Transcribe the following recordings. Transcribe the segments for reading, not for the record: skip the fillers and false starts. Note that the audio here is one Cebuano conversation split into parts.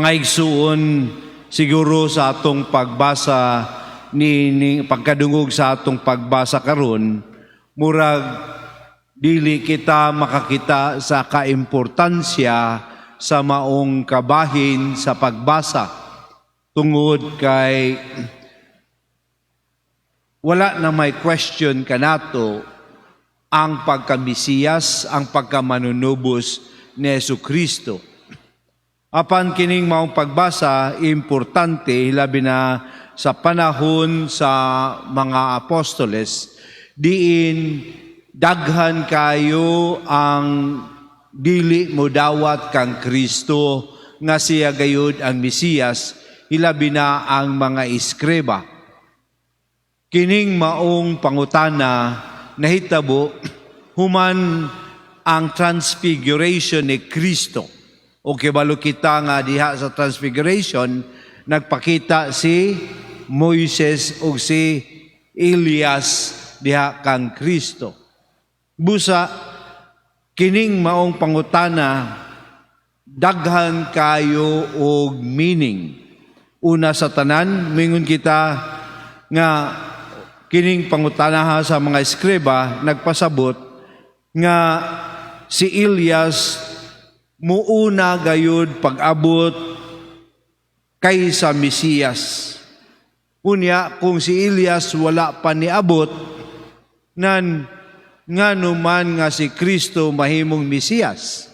Mga igsuon, siguro sa atong pagbasa ni pagkadungog sa atong pagbasa karon, murag dili kita makakita sa kaimportansya sa maong kabahin sa pagbasa tungod kay wala na may question kanato ang pagkamisiyas, ang pagkamanunubos ni Hesu Kristo. Apan kining maong pagbasa, importante labi na sa panahon sa mga apostoles, diin daghan kayo ang dili mo dawat kang Kristo nga siya gayud ang Mesiyas, hilabi na ang mga iskriba. Kining maong pangutana nahitabo human ang transfiguration ni Kristo. O kibalo kita nga diha sa transfiguration, nagpakita si Moises ug si Elias diha kang Kristo. Busa kining maong pangutana daghan kayo og meaning. Una sa tanan, mingon kita nga kining pangutana sa mga eskriba nagpasabot nga si Elias muuna gayud pag-abot kaysa Mesiyas. Unya, kung si Elias wala pa niabot, nan ngano man nga si Kristo mahimong Mesiyas?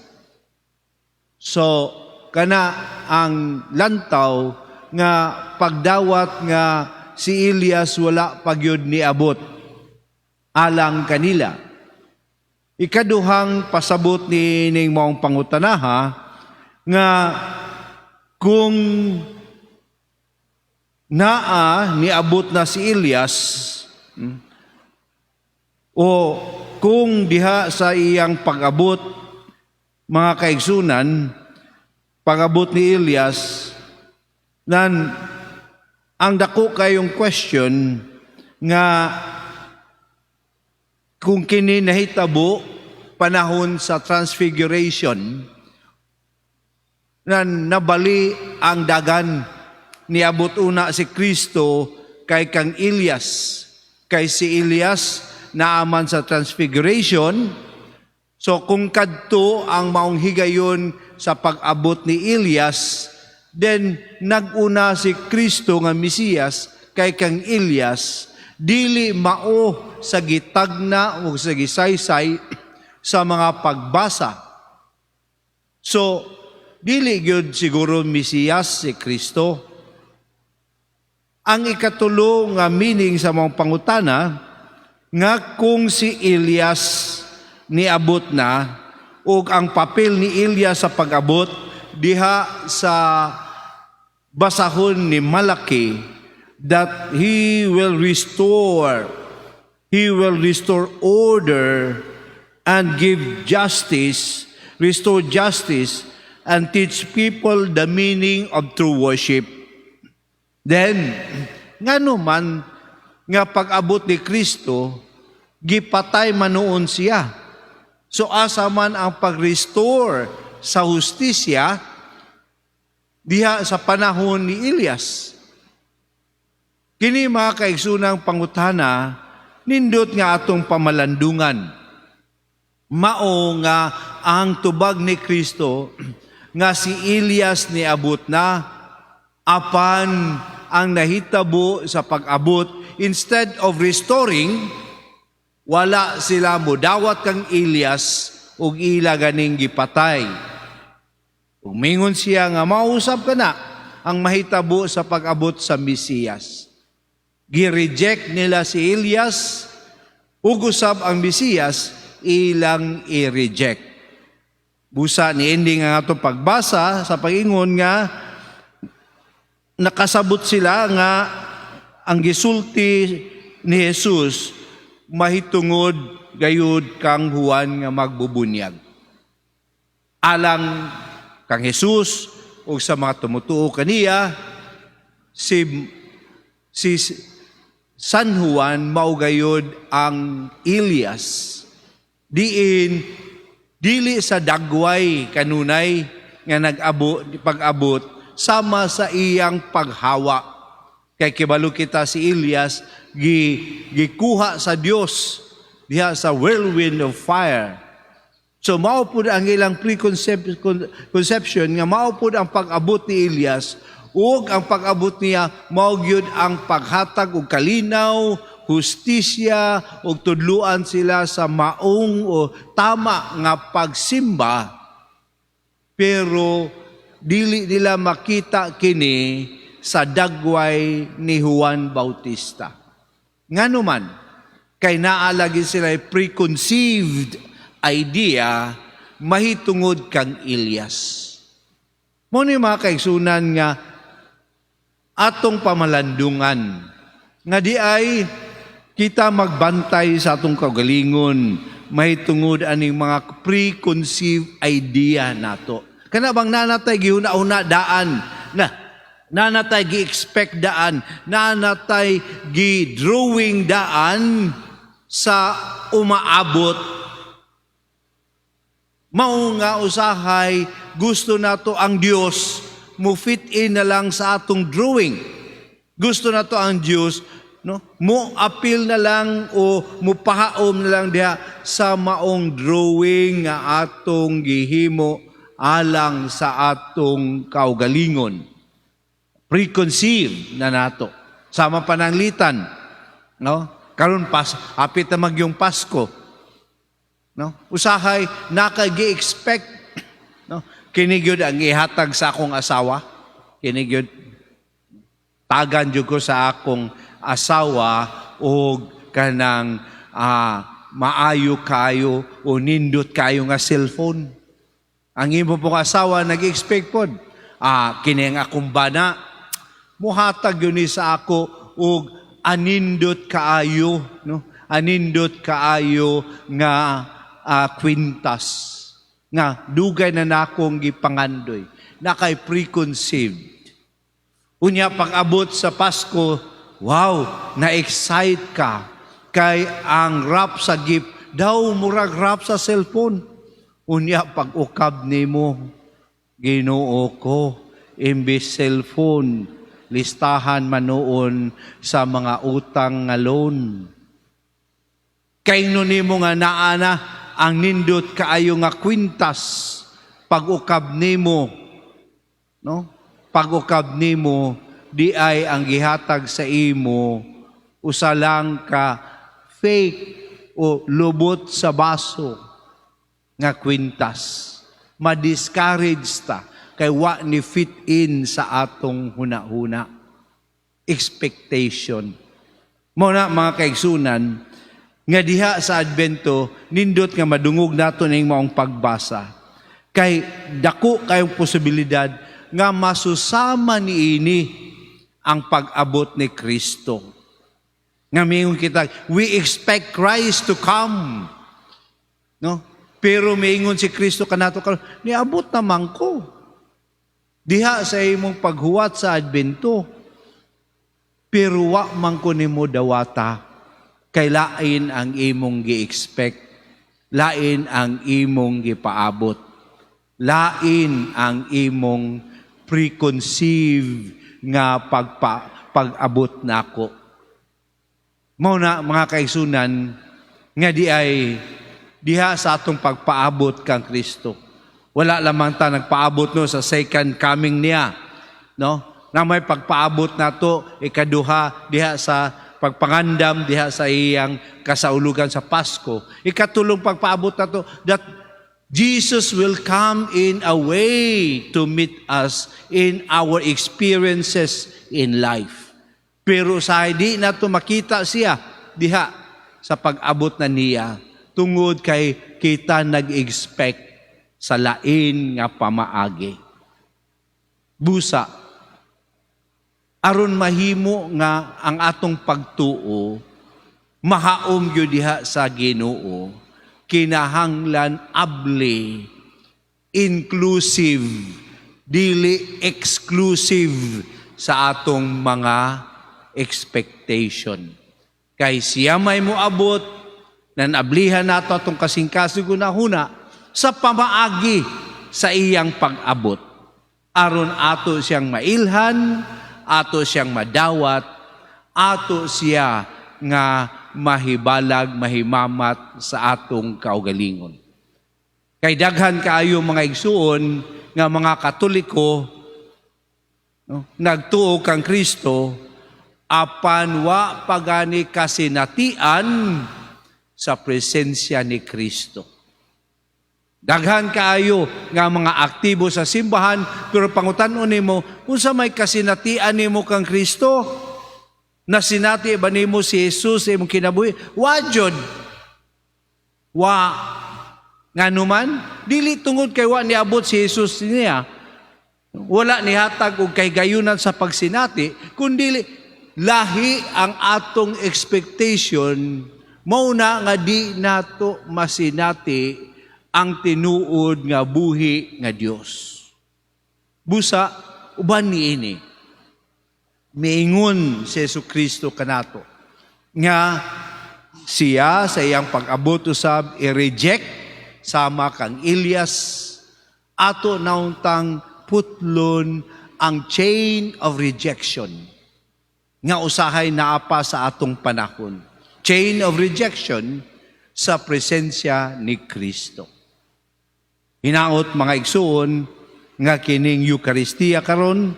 So, kana ang lantaw nga pagdawat nga si Elias wala pa gyud niabot alang kanila. Ikaduhang pasabot ni ning maong pangutanaha nga kung naa niabot na si Elias o kung diha sa iyang pag-abot, mga kaigsunan, pag-abot ni Elias, nan ang dako kayong question nga kung kini nahitabo panahon sa transfiguration, nan nabali ang dagan, niabot una si Kristo kay kang Elias, kay si Elias naaman sa transfiguration. So kung kadto ang maong higayon sa pag-abot ni Elias, then naguna si Kristo nga Mesiyas kay kang Elias, dili mao sa gitagna o sa gisaysay sa mga pagbasa. So dili gyud siguro Mesiyas si Kristo. Ang ikatulo nga meaning sa mga pangutana nga kung si Elias niabot na ug ang papel ni Elias sa pag-abot diha sa basahon ni Malaki, that he will restore order and give justice, restore justice and teach people the meaning of true worship, then ngano man nga pag-abot ni Kristo gipatay man noon siya? So asa man ang pag-restore sa hustisya diha sa panahon ni Elias? Kini, mga kaigsunang pangutana, nindot nga atong pamalandungan. Mao nga ang tubag ni Kristo nga si Elias niabot na, apan ang nahitabo sa pag-abot, instead of restoring, wala sila mudawat kang Elias ug ila ganing gipatay. Ug mingon siya nga mausab kana ang mahitabo sa pag-abot sa Mesiyas. Gi-reject nila si Elias ug usab ang Mesiyas ilang i-reject. Busa ni ending ang atong pagbasa sa pag-ingon nga nakasabot sila nga ang gisulti ni Jesus mahitungod gayud kang Juan nga magbubunyag. Alang kang Jesus ug sa mga tumutuo kaniya, si San Juan mao gayud ang Elias. Diin dili sa dagway kanunay nga nag-abot pag-abot. sama sa iyang paghawa. Kay kibalo kita, si Elias gikuha sa Dios diha sa whirlwind of fire. So mao pud ang ilang preconception nga mao pud ang pag-abot ni Elias, ug ang pag-abot niya mao gyud ang paghatag og kalinaw, hustisya ug tudluan sila sa maong o tama nga pagsimba, pero dili nila makita kini sa dagway ni Juan Bautista. Ngano man? Kay naa lagi sila preconceived idea mahitungod kang Elias. Mao ni, mga kaigsunan, nga atong pamalandungan nga diay kita magbantay sa atong kaugalingon mahitungod aning mga preconceived idea nato. Kana bang naa na tay gihuna-huna daan na, naa na tay gi-expect daan, naa na tay gi-drawing daan sa umaabot. Mao nga usahay gusto nato ang Dios mo fit in na lang sa atong drawing. Gusto nato ang Dios, no, mo apil na lang o mo pahaom na lang diha sa maong drawing nga atong gihimo alang sa atong kaugalingon. Preconceived na nato. Sama pananglitan, no? Karon pas hapit na magyung Pasko, no? Usahay nakagi-expect, no? Kini gyud ang ihatag sa akong asawa. Kini gyud, tagan jud ko sa akong asawa og kanang maayo kayo o nindot kayo nga cellphone. Ang imo pong asawa nag-expect pod. Kini ang akong bana, muhatag gyud ni sa ako og anindot kaayo, no? Anindot kaayo nga kwintas nga dugay na nakong gipangandoy, nakay preconceived. Unya pag-abot sa Pasko, wow, na-excite ka kay ang wrap sa gift daw murag wrap sa cellphone. Unya pag-ukab nimo, Ginoo ko, imbis cellphone, listahan man nuon sa mga utang nga loan. Kay nimo nga naa na ang nindot kaayo nga kwintas, pag-ukab nimo, no? Pag-ukab nimo, diay ang gihatag sa imo usa lang ka fake o lubot sa baso nga kwintas. Ma-discourage ta kay wa ni fit in sa atong huna-huna. Expectation. Mao na, mga kaigsunan, nga diha sa Adbento nindot nga madungog nato ning maong pagbasa. Kay dako kayong posibilidad nga masusama niini ang pag-abot ni Kristo. Nga mingon kita, we expect Christ to come. No? Pero miingon si Kristo kanato karon, niabot naman ko diha sa imong paghuwat sa Adbento. Pero wa man ko nimo dawata kay lain ang imong gi-expect, lain ang imong gipaabot, lain ang imong preconceived nga pag-abot nako. Mao na, mga kaigsunan, nga diay diha sa atong pagpaabot kang Kristo. Wala lamang ta nagpaabot, no, sa second coming niya, no? Na may pagpaabot nato ikaduha diha sa pagpangandam diha sa iyang kasaulugan sa Pasko. Ikatulong pagpaabot nato that Jesus will come in a way to meet us in our experiences in life. Pero sa di nato makita siya diha sa pag-abot na niya tungod kay kita nag-expect sa lain nga pamaagi. Busa, aron mahimo nga ang atong pagtuo mahaom gyud diha sa Ginoo, kinahanglan abli, inclusive, dili exclusive sa atong mga expectation. Kay siya may moabot, nan ablihan nato atong kasing-kasing huna sa pamaagi sa iyang pag-abot. Aron ato siyang mailhan, ato siyang madawat, ato siya nga mahibalag, mahimamat sa atong kaugalingon. Kay daghan kaayo, mga igsuon, nga mga Katoliko, no, nagtuo kang Kristo apan wa pagani kasinatian sa presensya ni Kristo. Daghan kaayo nga mga aktibo sa simbahan, pero pangutan-on nimo, unsa may kasinatian nimo kang Kristo? Nasinati ba nimo si Jesus sa imong kinabuhi? Wa jud. Wa. Nganuman, dili tungod kay wa niabot si Jesus niya. Wala nihatag og kahigayunan sa pagsinati, kundi lahi ang atong expectation, mao na nga di nato masinati ang tinuod nga buhi nga Dios. Busa uban niini, miingon si Jesu Kristo kanato nga siya sa iyang pag-abot usab i-reject sama kang Elias. Ato nauntang putlon ang chain of rejection nga usahay naa pa sa atong panahon. Chain of rejection sa presensya ni Kristo. Hinaot, mga igsuon, nga kining Eukaristiya karon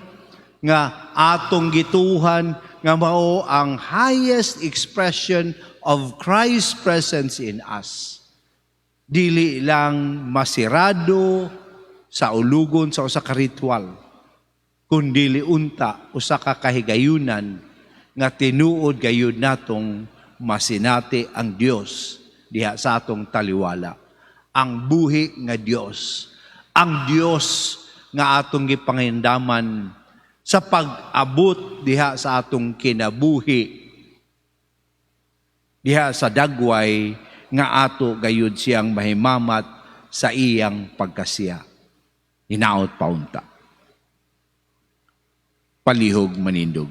nga atong gituhan nga mao ang highest expression of Christ's presence in us, dili lang masirado sa ulugon sa usa ka ritual, kundili unta usa ka kahigayunan nga tinuod gayud natong masinati ang Dios diha sa atong taliwala. Ang buhi nga Dios, ang Dios nga atong gipangindaman sa pag-abot diha sa atong kinabuhi diha sa dagway, nga ato gayud siyang mahimamat sa iyang pagkasiya. Hinaot paunta. Palihog manindog.